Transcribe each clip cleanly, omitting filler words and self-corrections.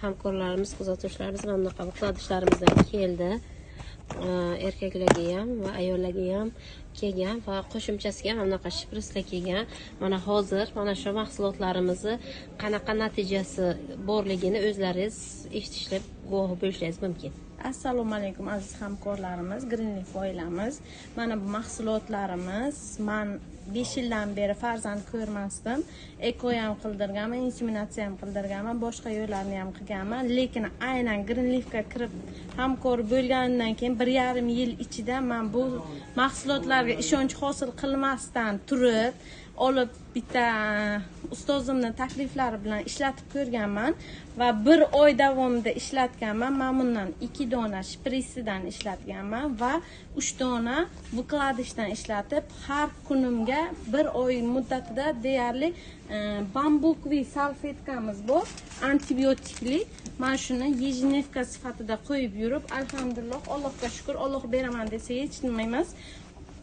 Hamkorlarimiz, kuzatuvchilarimiz, mana bunaqa вкладыш larimizdan keldi. Erkaklarga ham va ayollarga ham kelgan va qo'shimchasiga mana bunaqa shprislar kelgan. Mana hozir mana shu mahsulotlarimizni qanaqa natijasi borligini o'zlaringiz eshitishib guvohi bo'lishingiz mumkin. Assalomu alaykum, aziz hamkorlarimiz, Greenleaf oilamiz. Mana bu mahsulotlarimiz. Man 5 yildan beri farzand ko'rmasdim. Eko ham qildirganman, inseminatsiya ham qildirganman, boshqa yo'llarni ham qilganman, lekin aynan Greenleafga kirib hamkor bo'lganimdan keyin 1,5 yil ichida man bu mahsulotlarga ishonch hosil qilmasdan turib olib, bitta ustozimni takliflari bilan ishlatib ko'rganman va bir oy davomida ishlatganman. Man bundan 2 dona shprisidan ishlatganman va 3 dona вкладыш dan ishlatib, har kunimga bir oy muddatida deyarli бамбуковый salfetkamiz bor, antibiotikli, mana shuni ежедневка sifatida qo'yib yurib, alhamdulillah, Allohga shukur, Alloh beraman desa hech nima emas,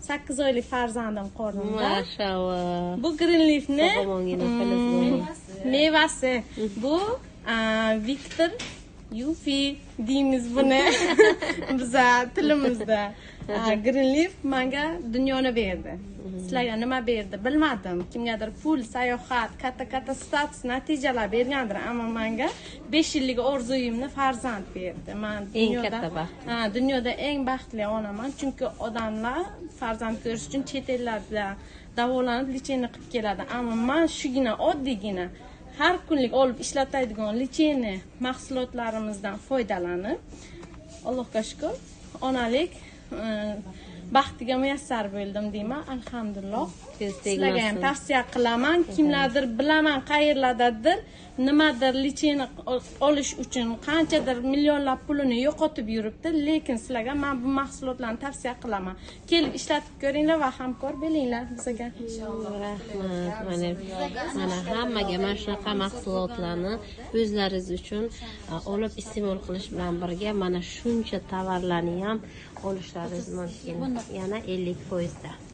8 oylik farzandim qornimda. Mashalloh. Bu Greenleafni Sog'-omongina mevasi. Bu Viktor Yufi deymiz buni biza tilimizda. Greenleaf manga dunyoni berdi. Sizlarga nima berdi, bilmadim. Kimgadir pul, sayohat, katta katta status, natijalar bergandir, ammo manga 5 yillik orzuyimni farzand berdi. Man Eng dunyoda katta baxt. Ha, dunyoda eng baxtli onaman, chunki odamlar farzand ko'rish uchun chet ellarda davolanib, лечение qilib keladi, ammo man shugina oddiygina har kunlik olib ishlatadigan лечение mahsulotlarimizdan foydalanib, Allohga shukur, onalik baxtiga muyassar bo'ldim deyman, alhamdulillah. Ko'z Sizlarga ham tegmasin. Tavsiya qilaman. Kimlardir, bilaman, qayerlardadir nimadir лечение olish uchun qanchadir millionlab pulini yo'qotib yuribdi, lekin sizlarga man bu mahsulotlarni tavsiya qilaman. Kelib ishlatib ko'ringlar va hamkor bo'linglar bizga. Rahmat. Mana hammaga mana shunaqa mahsulotlarni o'zlaringiz uchun olib iste'mol qilish bilan birga mana shuncha tovarlarni ham olishlaringiz mumkin. Yana 50%da.